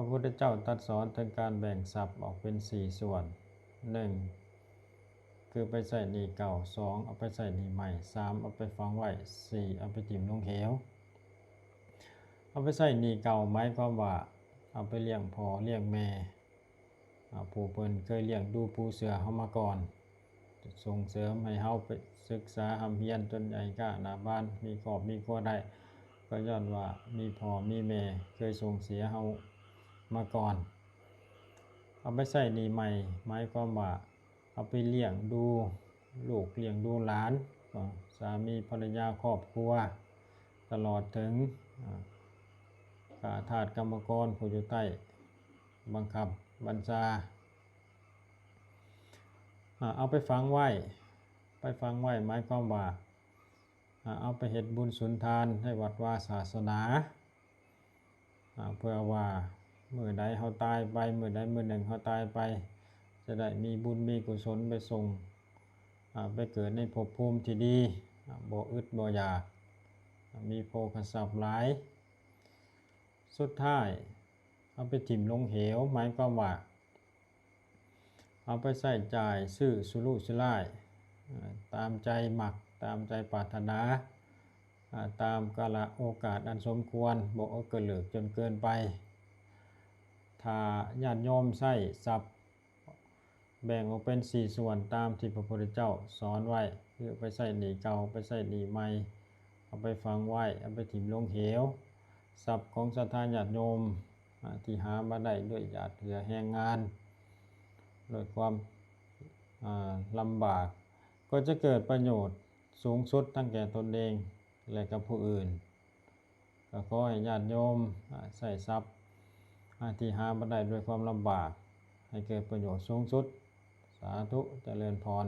ະພຸດທະເຈົ້າຕັດສອນເຖິງການແບ່ງຊັບອອກເປັນສີ່ສ່ວນ. ໜຶ່ງ ຄືໄປໃຊ້ໜີ້ເກົ່າ, ສອງ ເອົາໄປໃຊ້ໜີ້ໃໝ່, ສາມ ເອົາໄປຝັງໄວ້, ສີ່ ເອົາໄປຖິ້ມລົງເຫວ. ເອົາໄປໃຊ້ໜີ້ເກົ່າ ໝາຍຄວາມວ່າເອົາໄປລ້ຽງພໍ່ລ້ຽງແມ່ ອາ ຜູ້ເພິ່ນເຄີຍລ້ຽງດູປູເສືອເຮົາມາກ່ອນ, ສົ່ງເສີມໃຫ້ເຮົາໄປສຶກສາຮ່ຳຮຽນຈົນໃຫຍ່ກ້າໜ້າບານ ມີຄອບມີຄົວໄດ້ ກໍຍ້ອນວ່າມີພໍ່ມີແມ່ເຄີຍສົ່ງເສຍເຮົາມາກ່ອນ. ເອົາໄປໃຊ້ໜີ້ໃໝ່ ໝາຍຄວາມວ່າເອົາໄປລ້ຽງດູລູກ ລ້ຽງດູຫຼານ, ສາມີພັນລະຍາ ຄອບຄົວ ຕະຫຼອດເຖິງ ອາ ຂ້າທາດກຳມະກອນຜູ້ຢູ່ໃຕ້ບັງຄັບບັນຊາ. ອາ ເອົາໄປຝັງໄວ້, ໄປຝັງໄວ້ ໝາຍຄວາມວ່າ ອາ ເອົາໄປເຮັດບຸນສຸນທານໃຫ້ວັດວາສາສະໜາ ອາ ເພື່ອວ່າມື້ໃດເຮົາຕາຍໄປ, ມື້ໃດມື້ໜຶ່ງເຮົາຕາຍໄປ ຈະໄດ້ມີບຸນມີກຸສົນໄປສົ່ງ ອາ ໄປເກີດໃນພົບພູມທີ່ດີ, ອາ ບໍ່ອຶດບໍ່ຢາກ, ມີໂພຄະຊັບຫຼາຍ. ສຸດທ້າຍ ເອົາໄປຖິ້ມລົງເຫວ ໝາຍຄວາມວ່າ ເອົາໄປໃຊ້ຈ່າຍຊື້ສຸລຸສຸລາຍ ເອີ ຕາມໃຈມັກ ຕາມໃຈປາດຖະໜາ ເອີ ຕາມກາລະໂອກາດອັນສົມຄວນ, ບໍ່ເອິກກະເລີກຈົນເກີນໄປ. ຖ້າຍາດໂຍມໃຊ້ຊັບ ແບ່ງອອກເປັນສີ່ສ່ວນຕາມທີ່ພະພຸດທະເຈົ້າສອນໄວ້, ຄືໄປໃຊ້ໜີ້ເກົ່າ, ໄປໃຊ້ໜີ້ໃໝ່, ເອົາໄປຝັງໄວ້, ເອົາໄປຖິ້ມລົງເຫວ. ຊັບຂອງສັດທາຍາດໂຍມ ອາ ທີ່ຫາມາໄດ້ດ້ວຍຫຍາດເຫື່ອແຮງງານ ດ້ວຍຄວາມ ອາ ລຳບາກ ກໍຈະເກີດປະໂຫຍດສູງສຸດທັງແກ່ຕົນເອງ ແລະ ກັບຜູ້ອື່ນ. ກໍຂໍໃຫ້ຍາດໂຍມ ອາ ໃຊ້ຊັບ ອາ ທີ່ຫາມາໄດ້ດ້ວຍຄວາມລຳບາກ ໃຫ້ເກີດປະໂຫຍດສູງສຸດ. ສາທຸ ຈະເລີນພອນ.